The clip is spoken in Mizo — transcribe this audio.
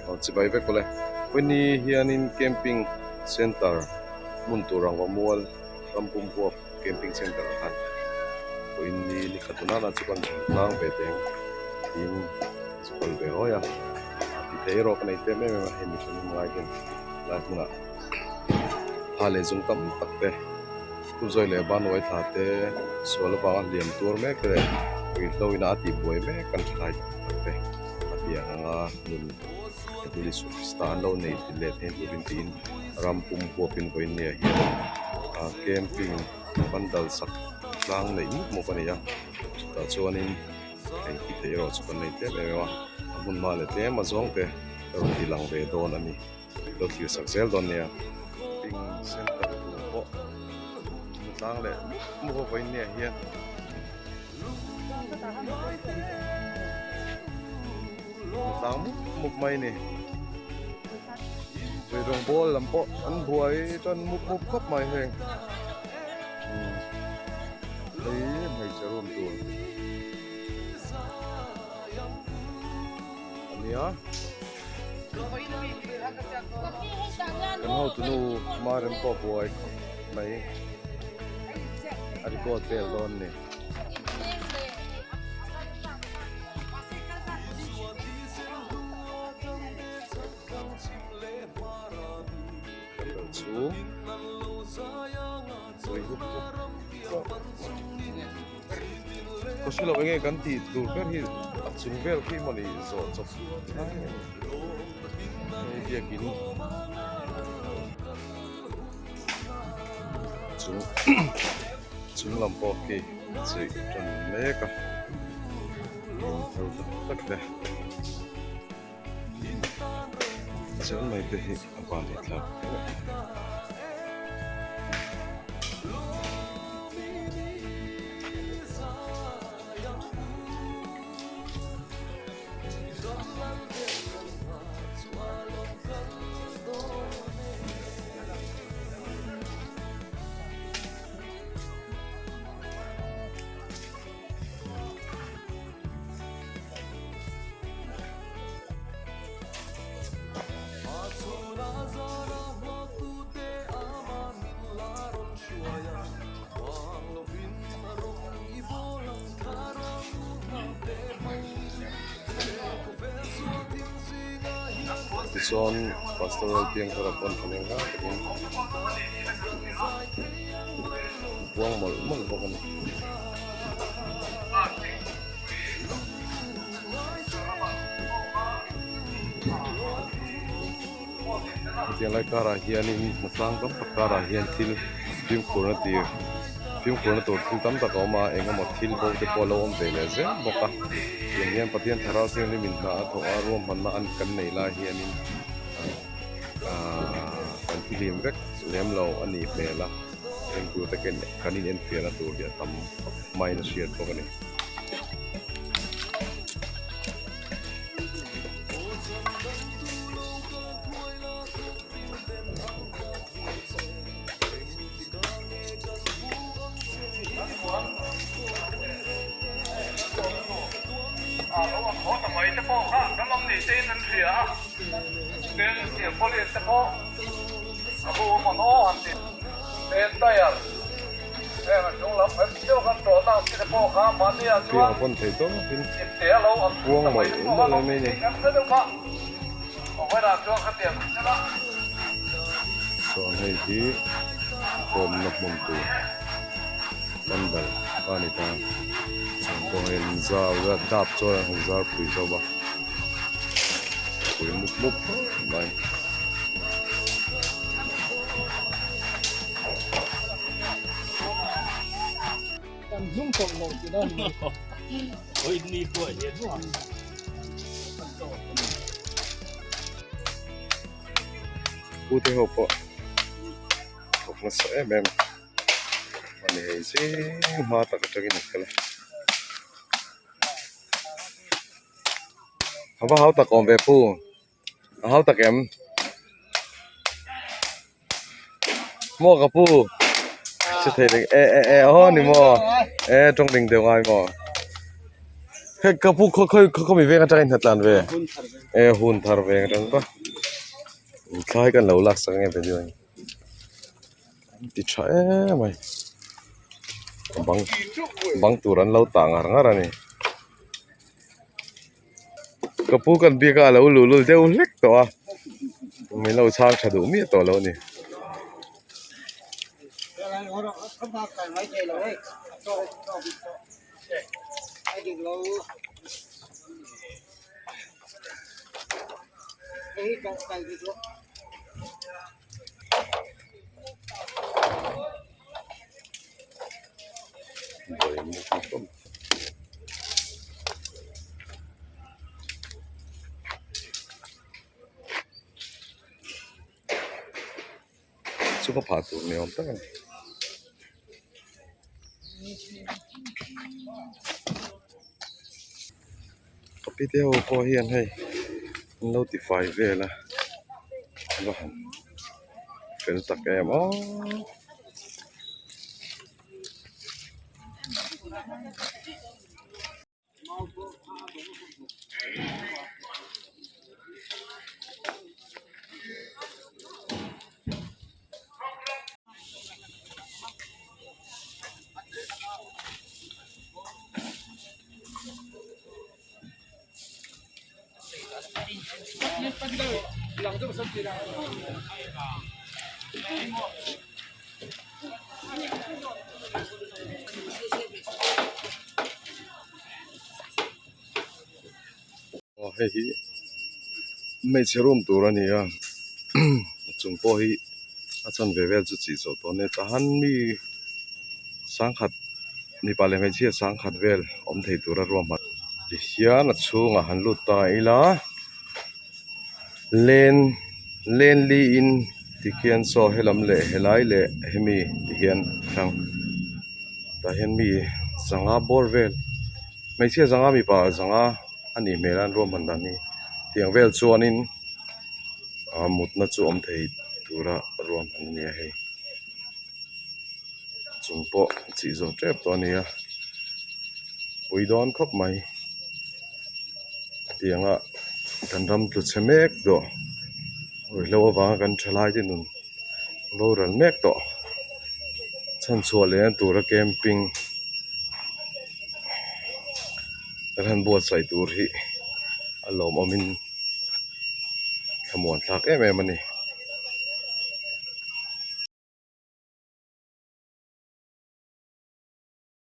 Aw chibai vek awle vawiini hianin camping center hmun tur ang vamual ram pum huap camping center ah khan vawiini ni khat nana chu kan tlang ve teng tiin chu kal ve hawi a ti thei erawh ka nei tlem em em a hemi hran ngai hian lai hmunah tha leh zum tam tak te Kutzawi leh Bannuai thla te sual avanga hliam tuar mek te leh ruihhlo ina a tihbuai mek kan tha lai tak te a piang anga nun Hethul Isua Krista an lo nei ti leh thei turin tiin ram pum huapin vawiin nia hian ah camping pandal sak tlang neih mup mup a ni a chutah chuanin hei tih theih erawh chu kan nei tlem em em a a hmun hma leh tlem a zawng te erawh tih lang ve dawn a ni. Lo thlir sak zel dawn nia. Ping center tur pawh hmu tlang leh hmu ho vawiin nia hian. Hmu tlang mup mup mai ni. Ui rawng ball lam pawh an buai tan mup mup khawp mai heng. Hei hmeichhe room tur. A nia. Kan hotunu Marem pawh buai khawp mai a record vel dawn ni. Kan chhung tui hup hup Ka hre lo enge kan tih tur ber hi a chung vel khi mawni zawh chawp lai a ni hei biakin chung chung lam pawh khi chei tan mek a thar tak tak te chuan mai te hi a van leh thlak hle a ni. Tichuan pastoral piangthar a pawn tha leh nghal takin buang mawlh mawlh bawk a ni. Hetiang lai karah hianin hnatlang tam tak karah hian thil fimkhurna tir fimkhurna tur thil tam tak a awm a eng emaw thil bo te pawh a lo awm ve leh zel bawk a tiang hian Pathian thlarau thianghlim in hna a thawh a ruahmanna an kan neih lai hianin ahh kan thihlim vek lem lo a nih hmel a. Engtur te kan in enfiahna tur hi a tam hmain a hriat bawk a ni. Piang a pawn thei tawp in kuang mawlh mawlh mai a ni. Chuan hei hi kawmna hmun tur pandal a ni ta chuan pawh hei an zar a dap chuan an han zar pui zawk a pui mup mup mai. Kan hnung tawh lo ti dawn ni. Oi ni pawh hi nuam. Pu te ho pawh thawk nasa em em a ni hei zing hma tak atangin a kal a. A va hau tak awm ve pu. A hau tak em? Maw ka pu che thei ding e e e aw ni maw e tawng ding deuh ngai maw. Hei ka pu khaw khawi khaw mi veng atangin hnatlan ve e hun thar veng atang ka thlai kan lo lak sak ange video hi an ti tha em mai bang bang tur an lo tah ngar ngar a ni ka pu kan biak a alo luh lul deuh hlek tawh a min lo chhang tha duh miah tawh lo a ni. Chu ka phah tur ni awm tak a ni. Ka pi te ho pawh hian hei an lo ti fai vel a va han fel tak em aw. Aw hei hi hmeichhe room tur a ni a a chung pawh hi a chanve vel chu chih chawh tawh a nia tahan mi sangkhat mipa leh hmeichhia sangkhat vel awm thei tura ruahman tihian a chhungah han lut ta ila. Len len li in tikhian saw helam leh helai leh hemi tihian hrang tah hian mi zanga bawr vel hmeichhia zanga mipa zanga a nih hmel a an ruahman dan hi tiang vel chuanin ah mutna chu awm thei tura ruahman a ni a hei chung pawh chih zawh tep tawh a ni a pui dawn khawp mai. Tianga kan ram tlu chhe mek tawh ruihhlo avanga kan thalai te nun boral mek tawh chhanchhuah leh na tura camping kan han buatsaih tur hi a lawmawmin thlamuan thlak em em a ni.